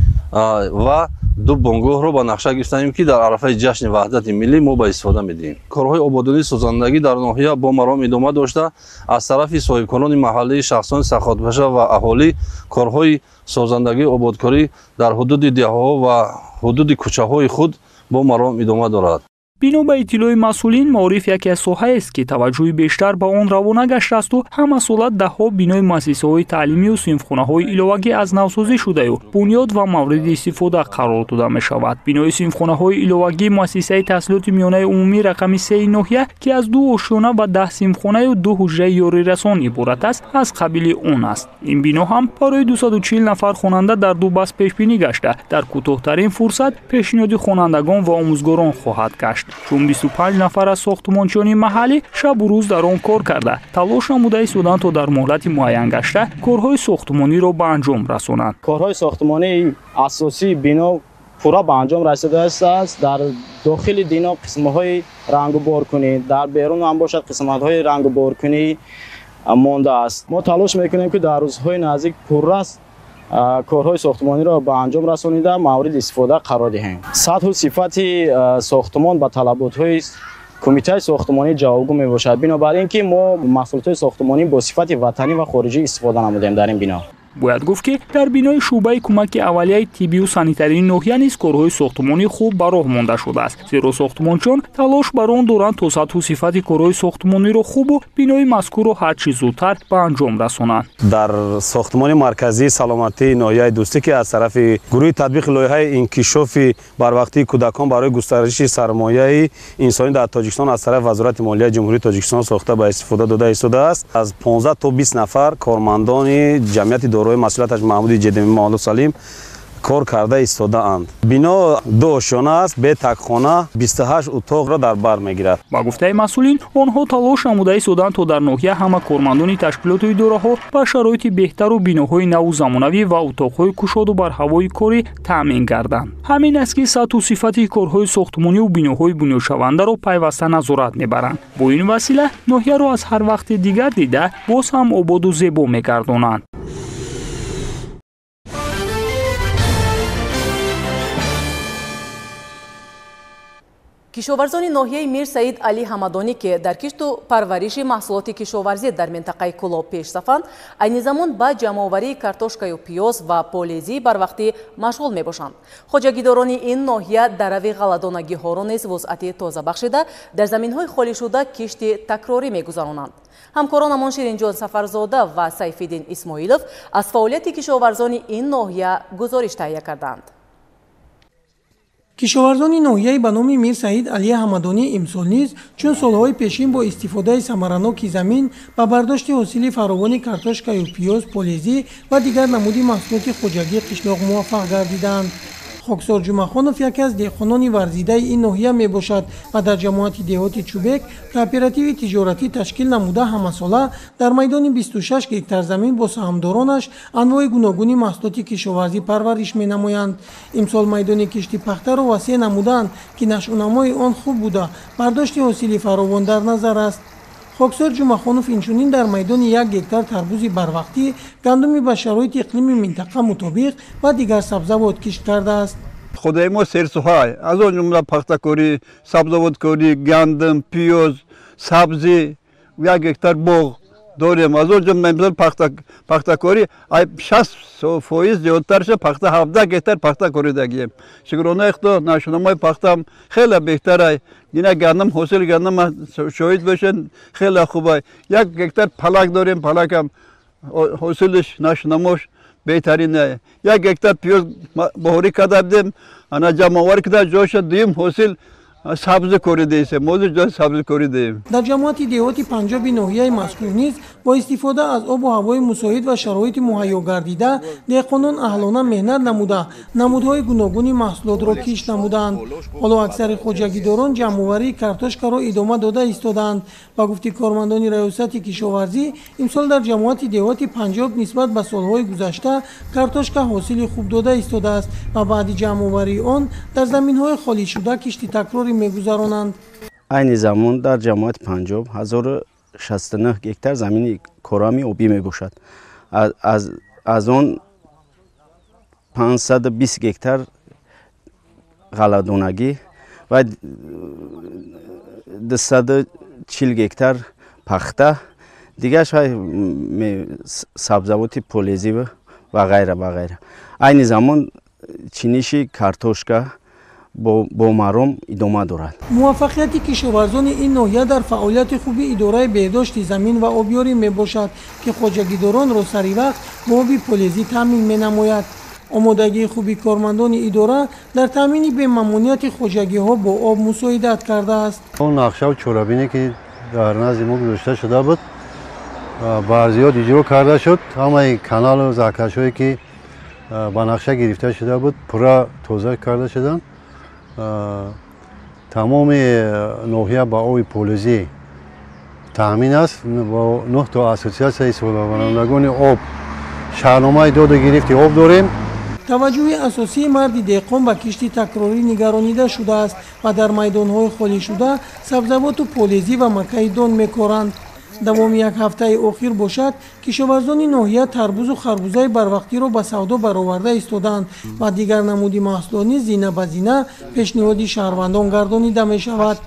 ва 2 бонгоҳро ба нақша гирифтаем, ки дар арафаи ҷашни ваҳдати миллӣ мо ба истифода медиҳем. Корҳои ободонии созандагӣ дар ноҳия бо маром идома дошта, аз тарафи соҳибкорони маҳаллӣ, шахсони саховатпеша ва аҳолӣ корҳои созандагии ободкорӣ дар ҳудуди деҳаҳо ва ҳудуди кӯчаҳои худ бо маром идома дорад. Бино ба иттилои масъулин, маориф яке аз соҳаест, ки таваҷҷӯҳи бештар ба он равона гаштаасту ҳамасола даҳҳо бинои муассисаҳои таълимию синфхонаҳои иловагӣ аз навсозӣ шудаю бунёд ва мавриди истифода қарор дода мешавад. Бинои синфхонаҳои иловагии муассисаи таҳсилоти миёнаи умумӣ рақами 3 ноҳия, ки аз 2 ошёна ва 10 синфхонаю 2 ҳуҷраи ёрирасон иборат аст, аз қабили он аст. Ин бино ҳам барои 240 нафар хонанда дар 2 баст пешбинӣ гашта, дар кӯтоҳтарин фурсат пешниҳоди хонандагон ва омӯзгорон хоҳад гашт. Чун 25 нафар аз сохтмончиёни маҳаллӣ шабу рӯз дар он кор карда, талош намуда истоданд, то дар муҳлати муайян гашта корҳои сохтмониро ба анҷом расонанд. Корҳои сохтмонии асосии бино пурра ба анҷом расидааст. Дар дохили бино қисмҳои рангуборкунӣ, дар берун ҳам бошад қисматҳои рангуборкунӣ мондааст. Мо талош мекунем, ки дар рӯзҳои наздик пурра корҳои сохтмониро ба анҷом расонида мавриди истифода қарор диҳем. Сатҳу сифати сохтмон ба талаботҳои кумитаи сохтмонӣ ҷавобгӯ мебошад. Бинобар ин ки мо маҳсулотҳои сохтмонӣ бо сифати ватанӣ ва хориҷӣ истифода намудем дар ин бино. Бояд гуфт, ки дар бинои шӯъбаи кӯмаки аввалияи тиббию санитарии ноҳия низ корҳои сохтмонӣ хуб ба роҳ монда шудааст, зеро сохтмончиён талош бар он доранд, то сатҳу сифати корҳои сохтмониро хубу бинои мазкурро ҳарчи зудтар ба анҷом расонанд. Дар сохтмони марказии саломатии ноҳияи Дӯстӣ, ки аз тарафи гурӯҳи татбиқи лоиҳаи инкишофи барвақтии кӯдакон барои густариши сармояи инсонӣ дар Тоҷикистон аз тарафи Вазорати молияи Ҷумҳурии Тоҷикистон сохта ба истифода дода истодааст, аз 15 то 20 нафар кормандони ҷамъияти дорои масъулияташ Маҳмуди Ҷедеми Маълу Салим кор карда истодаанд. Бино 2 ошёна аст, бе такхона, 28 утоқро дар бар мегирад. Ба гуфтаи масъулин, онҳо талош намуда истоданд, то дар ноҳия ҳама кормандони ташкилоту идораҳо ба шароити беҳтару биноҳои наву замонавӣ ва утоқҳои кушоду барҳавои корӣ таъмин гарданд. Ҳамин аст, ки сатҳу сифати корҳои сохтмониву биноҳои бунёдшавандаро пайваста назорат мебаранд. Бо ин васила ноҳияро аз ҳар вақти дигар дида боз ҳам ободу зебо мегардонанд. Кишоварзони ноҳияи Мир Саид Алӣ Ҳамадонӣ, ки дар кишту парвариши маҳсулоти кишоварзӣ дар минтақаи Кӯлоб пешсафанд, айни замон ба ҷамъоварии картошкаю пиёз ва полезӣ барвақтӣ машғул мебошанд. Хоҷагидорони ин ноҳия дарави ғалладонагиҳоро низ вусъати тоза бахшида, дар заминҳои холишуда кишти такрорӣ мегузаронанд. Ҳамкоронамон Ширинҷон Сафарзода ва Сайфиддин Исмоилов аз фаъолияти кишоварзони ин ноҳия гузориш таҳия карданд. Кишоварзони ноҳияи ба номи Мир Саид Алӣ Ҳамадонӣ имсол низ чун солҳои пешин бо истифодаи самараноки замин ба бардошти ҳосили фаровони картошкаю пиёз, полезӣ ва дигар намуди маҳсулоти хоҷагии қишлоқ муваффақ гардиданд. Хоксор Ҷумахонов яке аз деҳқонони варзидаи ин ноҳия мебошад ва дар ҷамоати деҳоти Чӯбек кооперативи тиҷоратӣ ташкил намуда ҳамасола дар майдони 26 гектар замин бо саҳмдоронаш анвои гуногуни маҳсулоти кишоварзӣ парвариш менамоянд. Имсол майдони кишти пахтаро васеъ намуданд, ки нашъунамои он хуб буда, бардошти ҳосили фаровон дар назар аст. Хоксор Ҷумахонов инчунин дар майдони 1 гектар тарбузи барвақтӣ, гандуми ба шароити иқлими минтақа мутобиқ ва дигар сабзавот кишт кардааст. Худаи мо серсоҳа, аз он ҷумла пахтакорӣ, сабзавоткорӣ, гандум, пиёз, сабзӣ, 1 гектар боғ дорем. Аз он ҷумла имсол пахтакорӣ 60% зиёдтарша пахта, 17 гектар пахта коридагием. Шукронаи Худо, нашъунамои пахтам хеле беҳтарай. Ина гандум, ҳосили гандум шоҳид бошед, хеле хубай. 1 гектар палак дорем, палакам ҳосилиш, нашъунамош беҳтарин. 1 гектар пиёз баҳорӣ карда будем, ана ҷамъоварӣ карда ҷоша дуюм ҳосил сабзӣ коридем, мо ҷои сабзӣ коридем. Дар ҷамоати деҳоти Панҷоби ноҳияи мазкур низ бо истифода аз обу ҳавои мусоид ва шароити муҳайё гардида деҳқонон аҳлона меҳнат намуда намудҳои гуногуни маҳсулотро кишт намуданд. Ҳоло аксари хоҷагидорон ҷамъоварии картошкаро идома дода истодаанд. Ба гуфти кормандони раёсати кишоварзӣ, имсол дар ҷамоати деҳоти Панҷоб нисбат ба солҳои гузашта картошка ҳосили хуб дода истодааст ва баъди ҷамъоварии он дар заминҳои холишуда кишти такрорӣ мегузаронанд. Айни замон дар ҷамоати Панҷоб 1069 гектар замини корами обӣ мебошад. Аз он 520 гектар ғалладонагӣ ва 240 гектар пахта, дигарш сабзавоти полезӣ ва ғайра ва ғайра. Айни замон чиниши картошка Бо маром идома дорад. Муваффақияти кишоварзони ин ноҳия дар фаъолияти хуби идораи беҳдошти замин ва обёрӣ мебошад, ки хоҷагидоронро сари вақт бо оби полезӣ таъмин менамояд. Омодагии хуби кормандони идора дар таъмини бемамониати хоҷагиҳо бо об мусоидат кардааст. Он нақшаву чорабине ки дар назди мо гузошта шуда буд, бар зиёд иҷро карда шуд. Ҳамаи каналу заҳкашҳое ки ба нақша гирифта шуда буд, пурра тоза карда шуданд. Тамоми ноҳия ба оби полезӣ таъмин аст. Бо нӯҳ то ассотсиатсияи истифодабарандагони об шаҳрномаи доду гирифти об дорем. Таваҷҷӯҳи асосии марди деҳқон ба кишти такрорӣ нигаронида шудааст ва дар майдонҳои холишуда сабзавоту полезӣ ва макаи дон мекоранд. Давоми як ҳафтаи охир бошад, кишоварзони ноҳия тарбузу харбузаи барвақтиро ба савдо бароварда истодаанд ва дигар намуди маҳсулот низ зина ба зина пешниҳоди шаҳрвандон гардонида мешавад.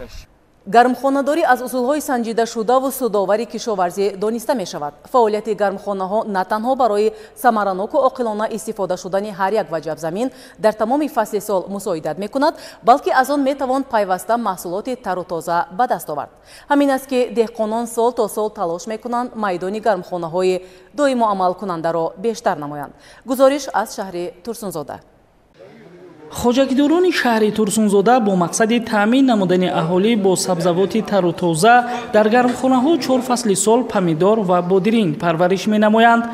Гармхонадорӣ аз усулҳои санҷидашудаву судовари кишоварзӣ дониста мешавад. Фаъолияти гармхонаҳо на танҳо барои самараноку оқилона истифода шудани ҳар як ваҷаб замин дар тамоми фасли сол мусоидат мекунад, балки аз он метавон пайваста маҳсулоти тару тоза ба даст овард. Ҳамин аст, ки деҳқонон сол то сол талош мекунанд майдони гармхонаҳои доимо амалкунандаро бештар намоянд. Гузориш аз шаҳри Турсунзода. Хоҷагидорони шаҳри Турсунзода бо мақсади таъмин намудани аҳолӣ бо сабзавоти тару тоза дар гармхонаҳо чор фасли сол помидор ва бодиринг парвариш менамоянд.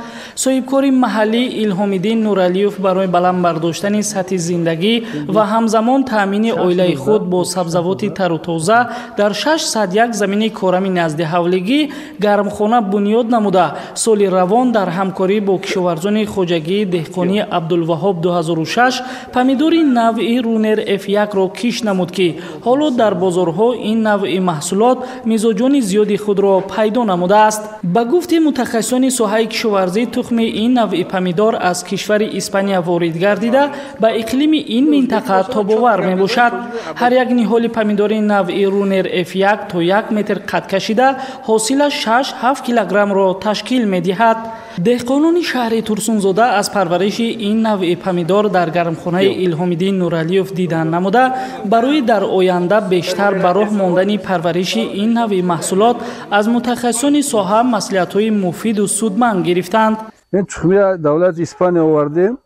Соҳибкори маҳаллӣ Илҳомиддин Нуралиев барои баланд бардоштани сатҳи зиндагӣ ва ҳамзамон таъмини оилаи худ бо сабзавоти тару тоза дар 601 замини корами назди ҳавлигӣ гармхона бунёд намуда, соли равон дар ҳамкорӣ бо кишоварзони хоҷагии деҳқонии Абдулваҳоб 2006 помидори навъи Рунер F1-ро кишт намуд, ки ҳоло дар бозорҳо ин навъи маҳсулот мизоҷони зиёди худро пайдо намудааст. Ба гуфти мутахассисони соҳаи кишоварзӣ, тухми ин навъи помидор аз кишвари Испания ворид гардида, ба иқлими ин минтақа тобовар мебошад. Ҳар як ниҳоли помидори навъи Рунер F1 то 1 метр қад кашида, ҳосилаш 6-7 килограммро ташкил медиҳад. Деҳқонони шаҳри Турсунзода аз парвариши ин навъи помидор дар гармхонаи Илҳомиддин Нуралиев дидан намуда, барои дар оянда бештар ба роҳ мондани парвариши ин навъи маҳсулот аз мутахассисони соҳа маслиҳатҳои муфиду судманд гирифтанд. Ин тухмия давлати Испания овардем,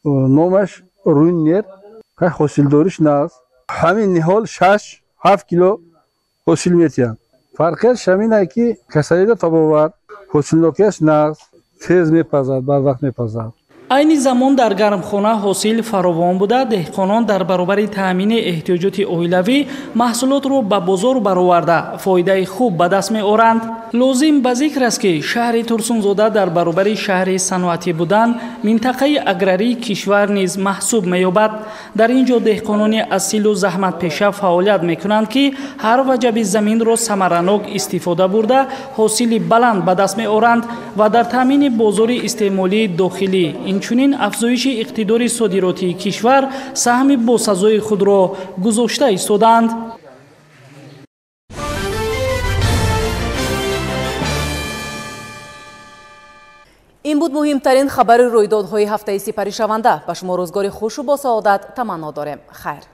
номаш Рунер, ҳосилдориш нағз. Ҳамин ниҳол 6-7 кило ҳосил метиҳанд. Фарқиятш ҳамин ае, ки касалида тобовар, ҳосилнокияш нағз, тез мепазад, барвақт мепазад. Айни замон дар гармхона ҳосил фаровон буда, деҳқонон дар баробари таъмини эҳтиёҷоти оилавӣ маҳсулотро ба бозор бароварда, фоидаи хуб ба даст меоранд. Лозим ба зикр аст, ки шаҳри Турсунзода дар баробари шаҳри саноатӣ будан минтақаи аграрии кишвар низ маҳсуб меёбад. Дар ин ҷо деҳқонони асилу заҳматпеша фаъолият мекунанд, ки ҳар ваҷаби заминро самаранок истифода бурда, ҳосили баланд ба даст меоранд ва дар таъмини бозори истеъмолии дохилӣ, инчунин афзоиши иқтидори содиротии кишвар саҳми босазои худро гузошта истодаанд. Ин буд муҳимтарин хабари рӯйдодҳои ҳафтаи сипаришаванда. Ба шумо рӯзгори хушу босаодат таманно дорем. Хайр.